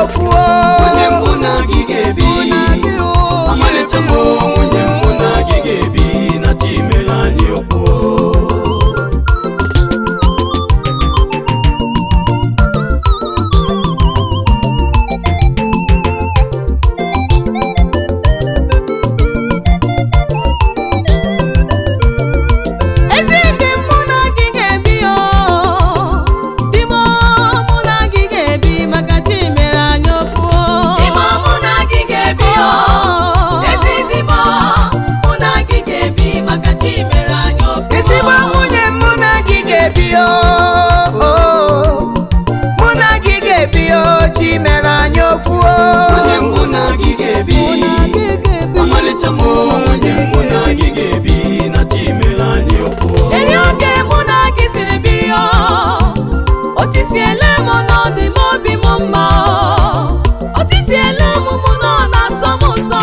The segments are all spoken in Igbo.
ofu o. Nwunye mụ na gị ga-ebi. Ọmalịcha m, nwunye mụ na gị ga-ebi na chi mere anyị ofu. Ezi ndị mụ na gị ga-ebi o, di m, mụ na gị ga-ebi maka chi mere anyị ofu o. Di m, mụ na gị ga-ebi o. Ezi di m, mụ na gị ga-ebi maka chi mere anyị ofu o. Ezigbo nwunye, mụ na gị ga-ebi o, mụ na gị ga-ebi o, chi mere anyị ofu o. Nwunye mụ na gị ga-ebi. Ọmalịcha m, nwunye mụ na gị ga-ebi na chi mere anyị ofu. Eri oge mụ na gị siri biri o, otisiele m n'ọdị m obi m mma o, otisiele m mụ nọ na-asọ m nsọ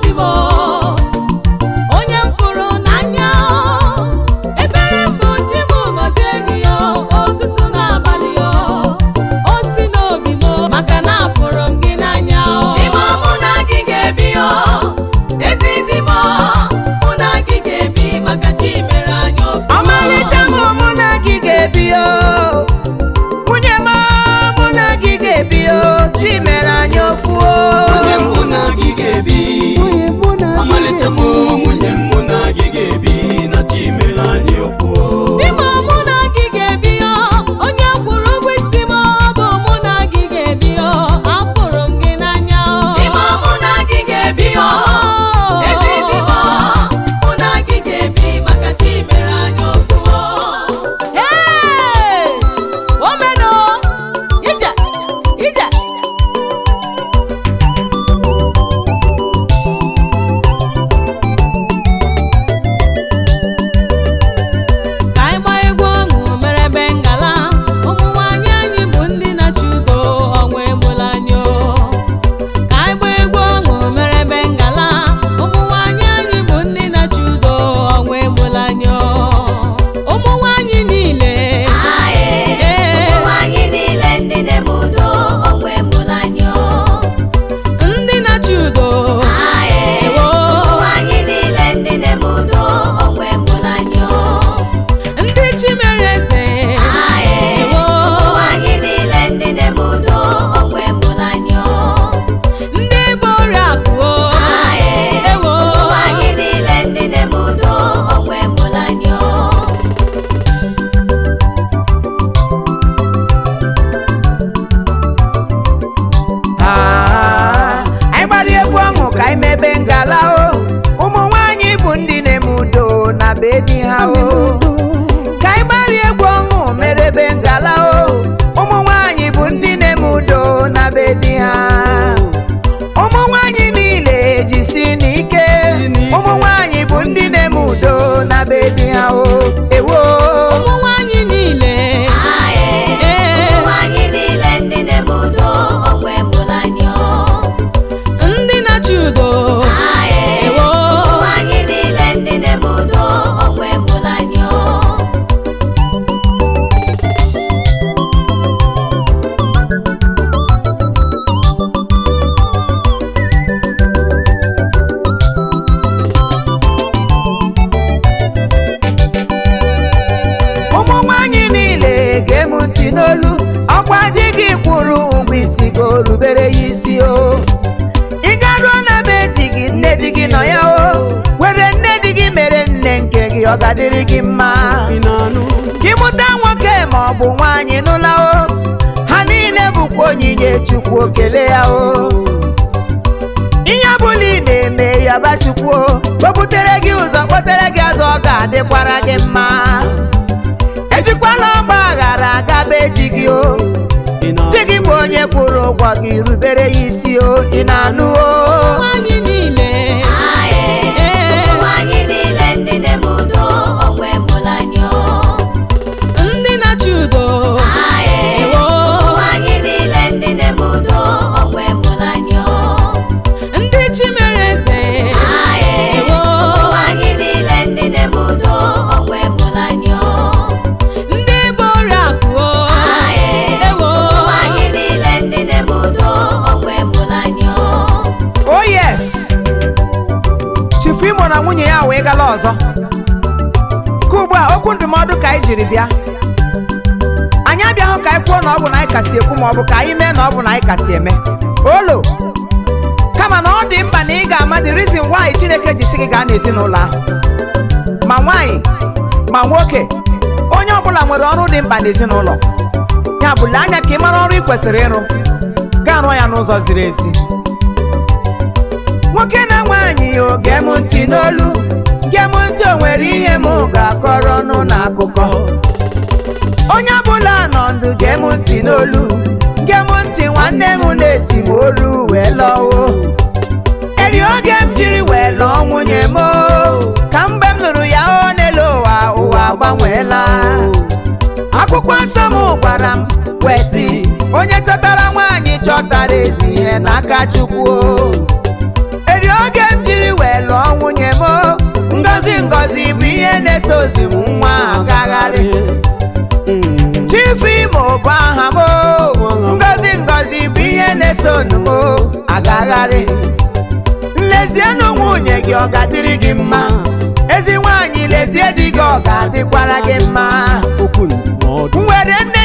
dị m o. Onye m fụrụ n'anya o, ebere m bụ chi m gọzie gị o, ụtụtụ n'abalị o, o si n'obi m o, maka na afụrụ m gị n'anya o. Di m, mụ na gị ga-ebi o, ezi di m, mụ na gị ga-ebi maka chi mere anyị ofu. Ọmalịcha m, mụ na gị ga-ebi o, nwunye m, mụ na gị ga-ebi o, chi mere anyị ofu o. Nwunye mụ na gị ga-ebi. Ọmalịcha m, nwunye mụ na gị ga-ebi na chi mere anyị ofu. Di m, mụ na gị ga-ebi o, onye kwụrụ ụgwọ isi m ọ bụ mụ na gị ga-ebi o, afụrụ m gị n'anya o. Di m, mụ na gị ga-ebi o, ezi di m, mụ na gị ga-ebi maka chi mere anyị ofu o. Hey! Omeno! Ije! Ije! Ka anyị gbaa egwu ọṅụ mere be ngala, ụmụ nwaanyị anyị bụ ndị na-achị udo, ọnwa egbula anyị o. Ka anyị gbaa egwu ọṅụ mere be ngala, ụmụ nwaanyị anyị bụ ndị na-achị udo, ọnwa egbula anyị o. Ụmụ nwaanyị niile. Ee. Ụmụ niile ndị na-eme udo, ọnwa egbula anyị o. Ndị na-achị udo. Ewo. Ụmụ niile ndị na-eme udo, ọnwa egbula anyị o. Ndị chi mere eze. Ewo. Ụmụ niile ndị na-eme udo, ọnwa egbula anyị o. Ndị bụ oriakụ o. Ewo. Ụmụ niile ndị na-eme udo, ọnwa egbula anyị o. Ah, anyị gbara egwu ọṅụ ka anyị mebe ngala o, ụmụ nwanyị bụ ndị na-eme udo na be di ha o. Ka anyị gbara egwu ọṅụ merebe ngala o, ụmụ nwanyị bụ ndị na-eme udo na be di ha. Ụmụ nwanyị niile jisi n'ike, ụmụ nwanyị bụ ndị na-eme udo na be di ha o, ewo. Ụmụ nwaanyị niile. Ee. Ụmụ niile ndị na-eme udo, ọnwa egbula anyị o. Ndị na-achị udo. Ewo. Ụmụ niile ndị na-eme udo, ọnwa egbula anyị o. Ụmụ nwanyị niile ga-emu ntị n'olu, ọkwa di gị kwụrụ ụgwọ isi gị, o rubere ya isi o. Ị garuo na be di gị, nne di gị nọ ya o, were nne di gị mere nne nke gị, ọ ga-adịrị gị mma. Gị mụta nwoke ma ọ bụ nwaanyị nụla o, ha niile bụkwa onyinye Chukwu, okele ya o. Ihe ọbụla ị na-eme, yaba Chukwu o, o butere gị ụzọ, kpọtere gị azụ, ọ ga-adịkwara gị mma. Ejikwala ọgba aghara agaba di gị o. Di gị bụ onye kwụrụ ụgwọ gị, rubere ya isi o. Ị na-anụ o? Nwaanyị niile. Ee. Ụmụ niile ndị na-eme udo, ọnwa egbula anyị o. Ndị na-achị udo. Ewo. Ụmụ niile ndị na-eme udo, ọnwa egbula anyị o. Ndị chi mere eze. Ewo. Ụmụ niile ndị na-eme udo, ọnwa egbula na nwunye ya wee gala ọzọ. Ka ugbu a, okwu ndụmọdụ ka anyị jiri bịa. Anyị abịaghị ka anyị kwuo na ọ bụ na anyị kasị ekwu, ma ọ bụ ka anyị mee na ọ bụ na anyị kasị eme olo, kama na ọ dị mkpa na ị ga-ama the reason why Chineke ji sị gị gaa n'ezinụlọ ahụ. Ma nwaanyị ma nwoke, onye ọbụla nwere ọrụ dị mkpa n'ezinụlọ ya. Bụ, lee anya ka ị mara ọrụ ị kwesịrị ịrụ, gaa rụọ ya n'ụzọ ziri ezi. Nwoke na nwaanyị, o gee m ntị n'olu, gee m ntị. O nwere ihe m ga-akọrọ nụ n'akụkọ. Onye ọbụla nọ ndụ, gee m ntị n'olu, gee m ntị. Nwanne m na-esi m olu wee lọwo. Eri oge m jiri wee lụọ nwunye m o, ka mgbe m lụrụ ya, o n'elu ụwa, ụwa agbanweela. Akwụkwọ nsọ m gwara m wee sị, onye chọtara nwaanyị chọtara ezi ihe n'aka Chukwu o. Eri oge m jiri wee lụọ nwunye m o, ngozi, ngozi bụ ihe na-eso ozi m nwa agagharị. Chief Imo bụ aha m o, ngozi, ngozi bụ ihe na-eso onu m o, agagharị. Lezienụ nwunye gị, ọ ga-adịrị gị mma. Ezi nwaanyị, lezie di gị, ọ ga-adịkwara gị mma. Okwu ndụmọdụ. Nwere nne.